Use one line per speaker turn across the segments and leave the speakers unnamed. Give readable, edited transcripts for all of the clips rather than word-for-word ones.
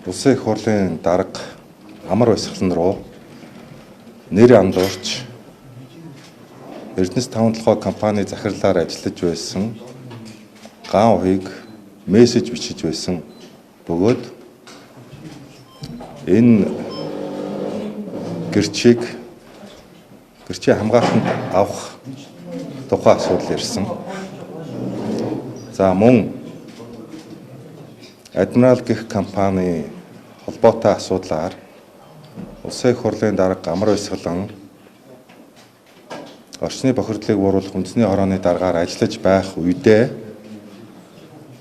Улсын их хурлын дарга Амар Баясгалан руу нэр андуурч Эрдэнэс таван толгой компани захирлаар ажиллаж байсан Ган Ухыг мессеж бичиж байсан бөгөөд энэ гэрчийг гэрчийн хамгаалтанд авах тухай асуудал ирсэн. За мөн Адмирал гэх компани холбоотой асуудлаар Улсын их хурлын дарга Амар Баясгалан орчны бохирдлыг бууруулах үндэсний хорооны даргаар ажиллаж байх үедээ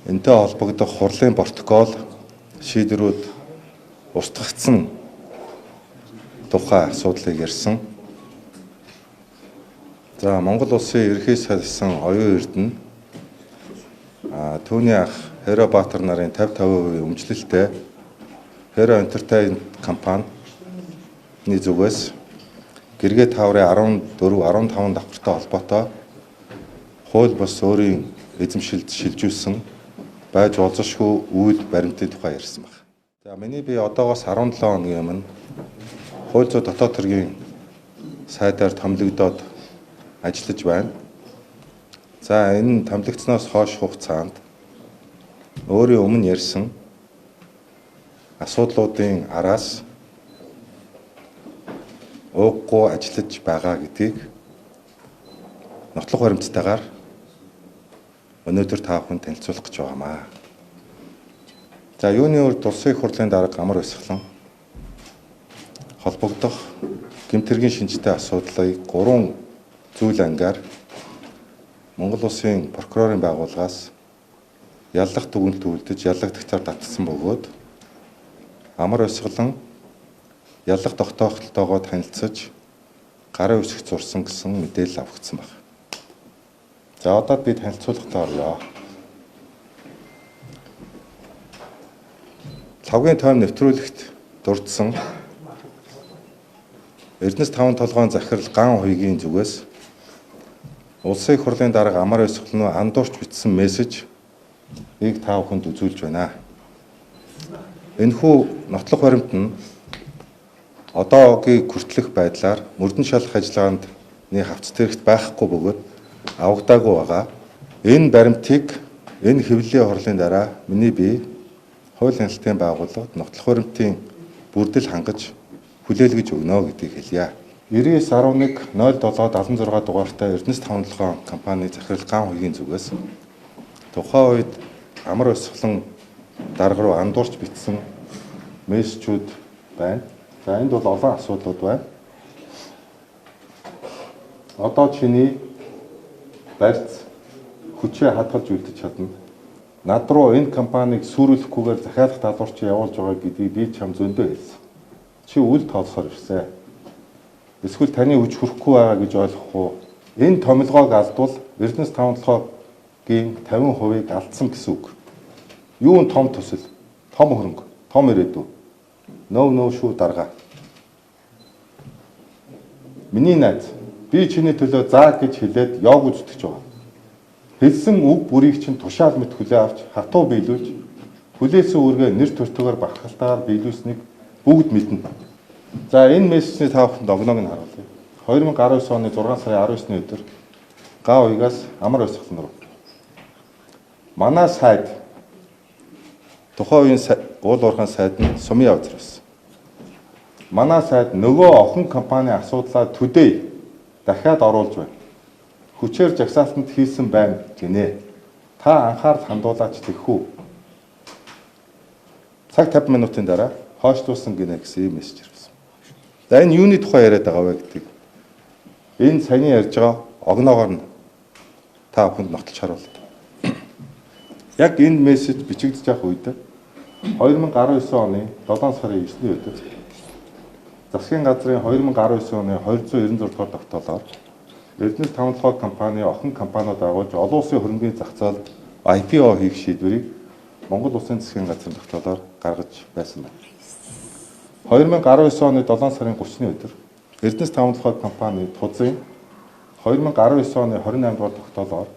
энэтэй холбогдох хурлын протокол шийдвэрүүд устгагдсан тухай асуудлыг ярьсан. За Монгол улсын ерөнхий сайдсан Оюун Эрдэнэ түүний ах Херо Баатар нарын 50-50% өмчлөлттэй Hero Entertainment компанийн зүгээс гэргээ таврын 14, 15 давхартай холбоотой хууль бус өөрийн эзэмшилд шилжүүлсэн байж болзошгүй үйл баримтын тухай ярьсан баг. За миний би одоогоос 17 хоногийн өмнө хууль зүйн дотоод хэргийн сайдаар томилогдоод ажиллаж байна. За энэ томилогдсноос хойш хугацаанд өөрийн өмнө ярьсан асуудлуудын араас ууггүй ажиллаж байгаа гэдгийг нотлох баримттайгаар өнөөдөр та бүхэн танилцуулах гэж байгаамаа. За юуны урд Улсын их хурлын дарга Амар Баясгалан холбогдох гэмт хэргийн шинжтэй асуудлыг 3 зүйл ангаар Монгол Улсын прокурорын байгууллагаас яллах дүгнэлт үлдэж яллагдагчаар татсан бөгөөд Амар Баясгалан яллах тогтоохолтойгоо танилцаж гарын үсэг зурсан гэсэн мэдээлэл авагдсан байна. За одоо би танилцуулгатаа орлоо. Лхавгийн тойм нэвтрүүлэгт дурдсан Эрдэнэс таван толгойн захирал Ган Хуйгийн зүгээс Улсын их хурлын дарга Амар Баясгалан андуурч бичсэн мессежийг та бүхэнд үзүүлж байна. Энэхүү нотлох баримт нь одоогийн хүртэлх байдлаар мөрдөн шалах ажиллагаанд хавцт хэрэгт байхгүй бөгөөд авагдаагүй байгаа. Энэ баримтыг энэ хэвлэлийн хурлын дараа миний бие хууль хяналтын байгууллагад нотлох баримтын бүрдэл хангаж хүлээлгэж өгнө гэдгийг хэлье. 99 11 07 76 дугаартай Эрдэнэс таван толгой компани захирал Ган Хуйгийн зүгээс тухайн үед Амар Баясгалан дарга руу андуурч бичсэн мессежүүд байна. За энд бол олон асуудлууд байна. Одоо чиний барьц хүчээ хадгалж үлдэж чадна. Над руу энэ компанийг сүрүүлэхгүйгээр захиалах даалгавар чи явуулж байгаа гэдгийг би чам зөндөө хэлсэн. Чи үл тоолсоор ирсэн. Эсвэл таны хүч хүрэхгүй байгаа гэж ойлгох уу? Энэ томилгоог алдвал Эрдэнэс таван толгойн 50%-ыг алдсан гэсэн үг. Юу нь том төсөл, том хөрөнгө, том ирээдүй. Нөө нөө шүү дарга. Миний найз, би чиний төлөө заа гэж хэлээд ёог үзтгэж байгаа. Хэлсэн үг бүрийг чинь тушаал мэт хүлээ авч хатуу биелүүлж хүлээсэн үүргээ нэр төртөгөөр бахархалтайгаар биелүүлснийг бүгд мэднэ. За энэ мессежний та бүхэнд огноог нь харуулъя. 2019 оны 6 сарын 19-ны өдөр Га уягаас Амар Баясгалан руу. Манай сайд тухайн үеийн уул уурхайн сайд нь Сумын явц байсан. Манай сайд нөгөө охин компани асуудлаа today дахиад оруулж байна. Хүчээр жагсаалтанд хийсэн байна гинэ. Та анхаарал хандуулаач тэхүү. Цаг 50 минутын дараа хойшлуулсан гинэ гэсэн ийм мессеж ирсэн. За энэ юуны тухай яриад байгаа вэ гэдгийг энэ саяны ярьж байгаа огноогоор нь та бүхэнд нотолж харуулъя. Яг энэ мессеж бичигдэж явах үед 2019 оны 7 сарын 9-ний өдөр засгийн газрын 2019 оны 296 дугаар тогтоолоор Эрдэнэс таван толгой компани охин компаниуд агуулж олон улсын хөрөнгийн зах зээлд IPO хийх шийдвэрийг Монгол Улсын засгийн газрын тогтоолоор гаргаж байсан байна. 2019 оны 7 сарын 30-ны өдөр Эрдэнэс таван толгой компани ТУЗ-ын 2019 оны 28 дугаар тогтоолоор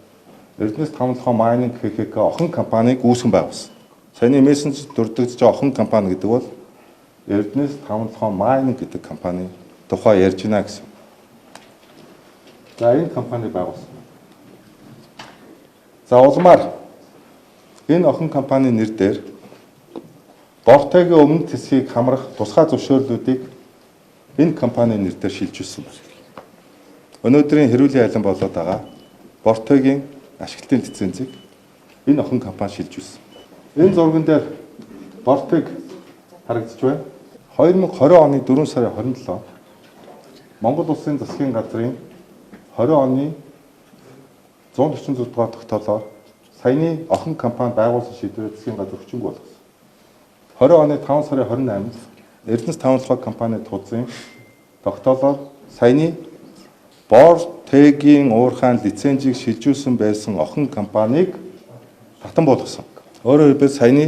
Эрдэнэс таван толгой Mining ХХК охин компанийг үүсгэн байгуулсан. Саяны мессенжер дурддагдж байгаа охин компани гэдэг бол Эрдэнэс 57 Mining гэдэг компани тухай ярьж байна гэсэн. За энэ компани байгуулсан. За улмаар энэ охин компани нэр дээр Бортегийн өмнө тэсгийг хамрах тусгай зөвшөөрлүүдийг энэ компани нэр дээр шилжүүлсэн байна. Өнөөдрийн хэрүүлийн алин болоод байгаа Бортегийн ашиглалтын лицензийг энэ охин компани шилжүүлсэн. Энэ зурган дээр Бортег харагдаж байна. 2020 оны 4 сарын 27 Монгол Улсын засгийн газрын 20 оны 146 дугаар тогтоолоор саяны охин компани байгуулсан шийдвэрээ засгийн газар хүчингүй болгосон. 20 оны 5 сарын 28-нд Эрдэнэс 57 компани тузын тогтоолоор саяны Бортегийн уурхайн лицензийг шилжүүлсэн байсан охин компанийг татан болгосон. Өөрөөр хэлбэл саяны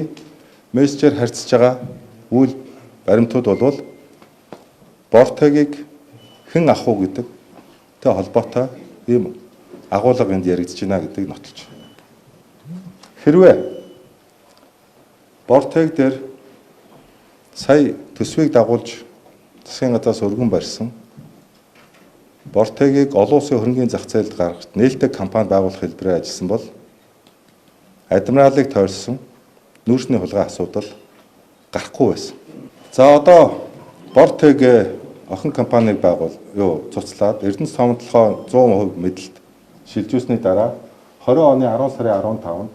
мессежээр харьцаж байгаа үйл баримтууд бол Бортегийг хэн авах уу гэдэг тэ холбоотой ийм агуулга энд яригдж байна гэдгийг нотолж. Хэрвээ Бортег дээр сая төсвийг дагуулж засгийн газраас өргөн барьсан Бортегийг олон улсын хөрөнгийн зах зээлд гаргах нээлттэй компани байгуулах хэлбэрээр ажилласан бол Адмиралыг тойрсон нүүрсний хулгай асуудал гарахгүй байсан. За одоо Бортег охин компанийг цуцлаад Эрдэнэс 57 100% мэдлэлд шилжүүлсэний дараа 20 оны 10 сарын 15-нд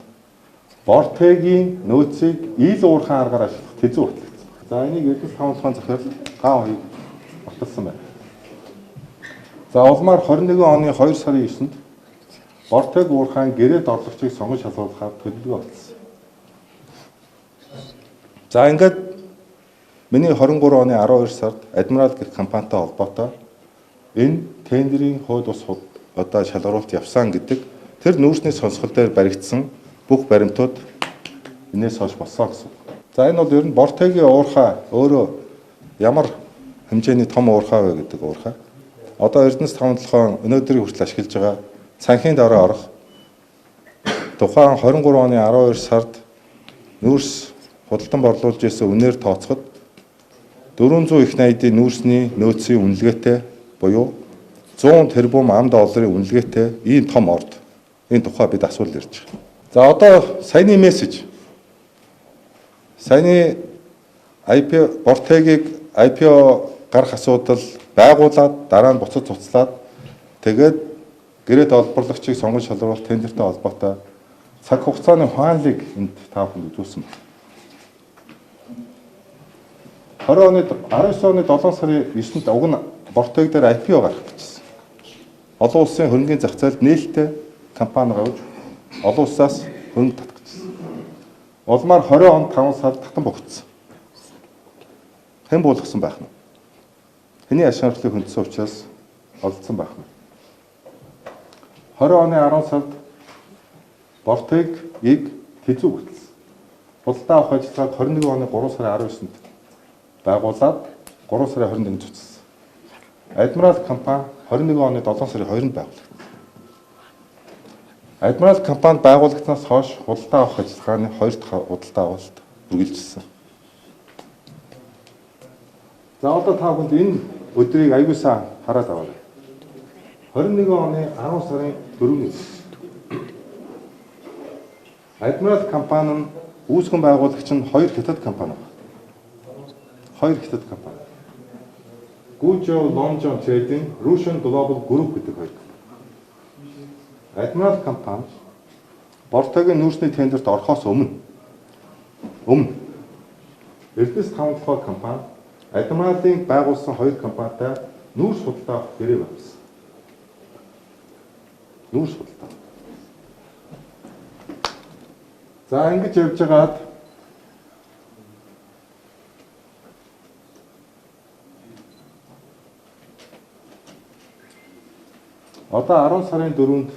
Бортегийн нөөцийг ил уурхайн аргаар ашиглах тэзүү батлагдсан. За энийг Эрдэнэс 57 захирал Гаан хоёрыг баталсан байна. За улмаар 21 оны 2 сарын 9-нд Бортег уурхайн гэрээт орлогчийг сонгон шалгуулахаар төлөвлөгөө баталсан. За ингээд миний 23 оны 12 сард Адмирал гэх компанитай холбоотой энэ тендерийн хууль бус одоо шалгаруулалт явсан гэдэг тэр нүүрсний сонсгол дээр баригдсан бүх баримтууд энэс хойш болсон гэсэн. За энэ бол ер нь Бортегийн уурхай өөрөө ямар хэмжээний том уурхай вэ гэдэг уурхай. Одоо Эрдэнэс 57 өнөөдрийн хүртэл ашиглаж байгаа цанхийн дараа орох тухайн 23 оны 12 сард нүүрс худалдан борлуулж исэн үнээр тооцоход 400 их найдын нүүрсний нөөцийн үнэлгээтэй буюу 100 тэрбум ам долларын үнэлгээтэй ийм том орд. Энэ тухай бид асуулт ярьж байгаа. За одоо саяны мессеж. Саяны IPO Бортегийг IPO гарах асуудал байгуулад дараа нь буцаж цуцлаад тэгээд гэрээт олборлогчийг сонгон шалруулах тендертэй холбоотой цаг хугацааны хуанлыг энд та бүхэнд үзүүлсэн байна. 20 оны 19 оны 7 сарын 9-нд уг нь Бортег дээр IPO гарах гэжсэн. Олон улсын хөрөнгийн зах зээлд нээлттэй компани гаргаж олон улсаас хөрөнгө татах гэжсэн. Улмаар 20 он 5 сард татан богцсон. Хэн буулгасан байх нь? Хэний ашиг сонирхлыг хөндсөн учраас олдсон байх нь? 20 оны 10 сард Бортегийг тэзүү бүтэлсэн. Худалдаа авах ажиллагааг 21 оны 3 сарын 19-нд байгуулад 3 сарын 21-нд цуцласан. Адмирал компани 21 оны 7 сарын 2-нд байгуулагдсан. Адмирал компани байгуулагдсанаас хойш худалдаа авах ажиллагааны 2 дахь худалдаа авалт үргэлжилсэн. За одоо та бүхэнд энэ өдрийг аягүй сайн хараад аваарай. 21 оны 10 сарын 4-нд Адмирал компани нь үүсгэн байгуулагч нь хоёр хятад компани байна. Хоёр хятад компани. Guizhou Longzhong Trading, Russian Global Group гэдэг хоёр компани. Адмирал компани Бортегийн нүүрсний тендерт орохоос өмнө Эрдэнэс 57 компани Адмиралын байгуулсан хоёр компанитай нүүрс худалдаа авах гэрээ байгуулсан. Нүүрс худалдаа. За ингэж явж байгаад одоо 10 сарын 4-нд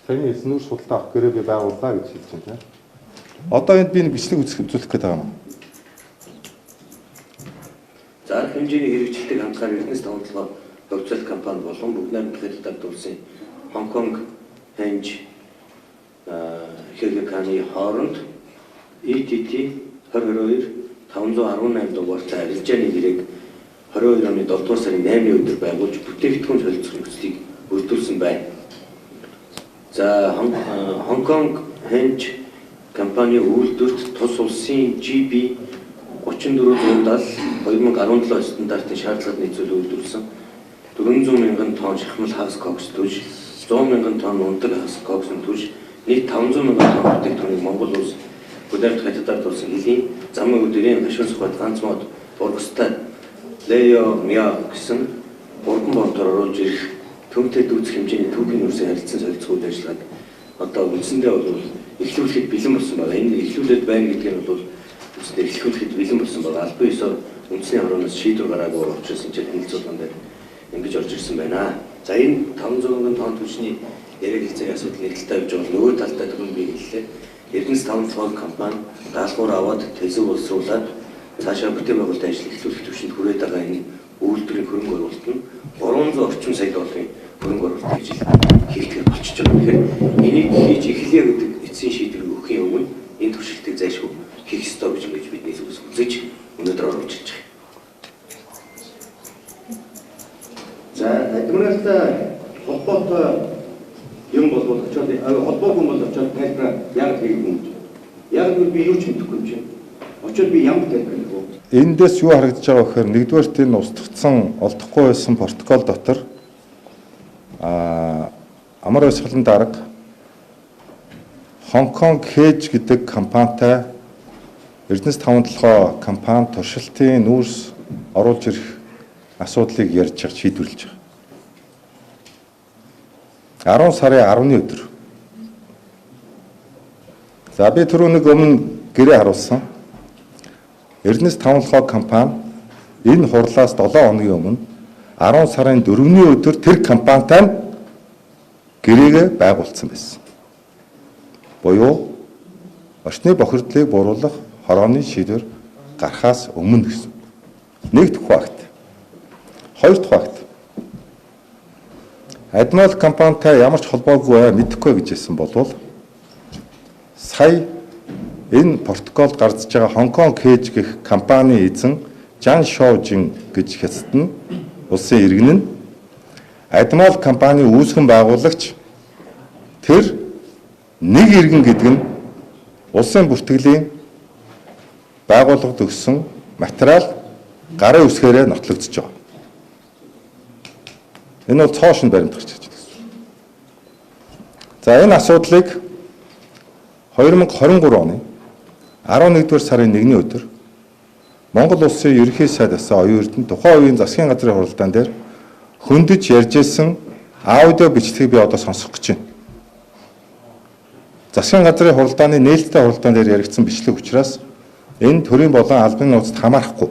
саяны хэлсэн нүүрс худалдаа авах гэрээ би байгууллаа гэж хэлж байна тийм. Одоо энд би нэг бичлэг үзүүлэх гээд байгаа юм.
За арга хэмжээний хэрэгжилтийг хангахаар Эрдэнэс 57 хувьцаат компани болон бүгд найрамдах Хятад улсын Хонконг, Хэнж, ХГК-ны хооронд ETT 2022 518 дугаартай арилжааны гэрээг 22 оны 7 дугаар сарын 8-ны өдөр байгуулж бүтээгдэхүүн солилцох нөхцөлийг бүрдүүлсэн байна. За Хонконг Хэнж компани үйлдвэрт тус улсын GB 3470 2017 стандартын шаардлагад нийцүүл үйлдвэрлэсэн 400 мянган тонн шахмал хагас кокс түлш, 100 мянган тонн ундаг хагас коксын түлш, нийт 500 мянган тонн бүтээгдэхүүнийг Монгол улс Бүдэрт хятадаар тулсан хөлийн замын өдрийн гашуун сухад ганц мод бургастай Лео Миа гэсэн 3 бонтоор оруулж ирэх төмтэй дүүцэх хэмжээний түүхийн нүрсээ харилцан солилцох үйл ажиллагааг одоо үндсэндээ бол эхлүүлэхэд бэлэн болсон байна. Энэ эхлүүлээд байна гэдэг нь бол үндсэндээ эхлүүлэхэд бэлэн болсон байна. Албан ёсоор үндэсний хорооноос шийдвэр гараагүй учраас энэ танилцуулган дээр ингэж орж ирсэн байна. За энэ 500 мянган тонн түвшний яриаг хэлцээний асуудал нэг талдаа явж байгаа. Нөгөө талдаа түрүүн би хэллээ. Эрдэнэс 5 толгой компани даалгавар аваад төлөв боловсруулад цаашаа бүтээн байгуулалтын ажил эхлүүлэх түвшинд хүрээд байгаа энэ үйлдвэрийн хөрөнгө оруулалт нь 300 орчим сая долларын хөрөнгө оруулалт гэж хийхдээ болчихж байгаа. Тэгэхээр энийг хийж эхлэе гэдэг эцсийн шийдвэрийг өгөхийн өмнө энэ туршилтыг зайлшгүй хийх ёстой гэж ингэж бидний зүгээс үзэж өнөөдөр оруулж ирж байгаа.
За Адмиралтай холбоотой юм болвол очоод холбоогүй бол очоод тайлбараа яг хийгээгүй юм. Яг л би юу ч мэдэхгүй юм чинь. Очоод би ямар тайлбар хийх вэ?
Эндээс юу харагдаж байгаа гэхээр нэгдүгээрт энэ устгацсан олдохгүй байсан протокол дотор Амар баясгалан дарга Хонконг Хэж гэдэг компанитай Эрдэнэс 5 толгой компани туршилтын нүүрс оруулж ирэх асуудлыг ярьж байгаа, шийдвэрлэж байгаа. 10 сарын 10-ны өдөр. За би түрүү нэг өмнө гэрээ харуулсан. Эрдэнэс 5 толгой компани энэ хурлаас 7 хоногийн өмнө 10 сарын 4-ний өдөр тэр компанитай гэрээгээ байгуулсан байсан. Буюу орчны бохирдлыг бууруулах хорооны шийдвэр гарахаас өмнө гэсэн. Нэг дэх факт. Хоёр дахь факт. Адмирал компанитай ямар ч холбоогүй мэдэхгүй гэж хэлсэн болвол сая энэ протоколд гарч байгаа Хонконг Хэж гэх компани эзэн Жан Шоужин гэж хятад нь улсын иргэн нь Адмирал компани үүсгэн байгуулагч тэр нэг иргэн гэдэг нь улсын бүртгэлийн байгууллагад өгсөн материал гарын үсгээрээ нотлогдож байгаа. Энэ бол цоо шинэ баримт гарч ирж байна. За энэ асуудлыг 2023 оны 11-р сарын 1-ний өдөр Монгол улсын ерөнхий сайд асан оюун эрдэнэ тухайн үеийн засгийн газрын хуралдаан дээр хөндөж ярьж исэн аудио бичлэгийг би одоо сонсох гэж байна. Засгийн газрын хуралдааны нээлттэй хуралдаан дээр яригдсан бичлэг учраас энэ төрийн болон албаны нууцд хамаарахгүй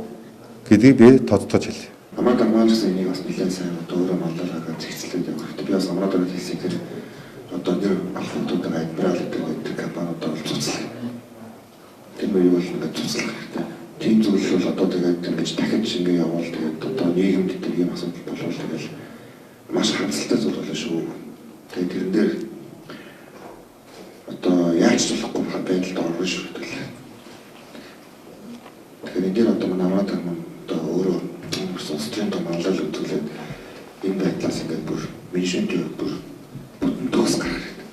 гэдгийг би тодтогч хэлье.
Амар дармаа ч гэсэн энийг бас нэлээд сайн одоо өөрөө манлайлгаа зэгцлээд явах хэрэгтэй. Би бас амраад ороод хэлсэн тэр одоо нэр алфатуудыг Адмирал гэдэг тэр компаниудаа бол цуцлах. Тэр юу бол ингээд цуцлах хэрэгтэй. Тийм зүйл бол одоо тэгээд ингэж дахиж ингэ явбал тэгээд одоо нийгэмд тэр ийм асуудал болвол тэгэл маш харамсалтай зүйл болно шүү. Тэгээд тэрэн дээр одоо яаж ч болохгүй байдалд орно шүү тэгэл. Тэгэхээр энэ дээр одоо манай амраад дармаа одоо өөрөө улс төрийн том манлайлал үзүүлээд энэ байдлаас ингээд бүр менежментийн хувьд бүр бүтэн төгс гарах хэрэгтэй.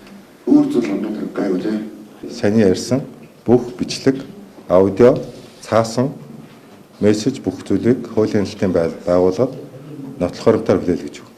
Өөр зүйл өндөр гайгүй тий.
Саяны ярьсан бүх бичлэг, аудио, цаасан, мессеж бүх зүйлийг хуулийн хяналтын байгууллагад нотлох хоримтоор хүлээлгэж өгнө.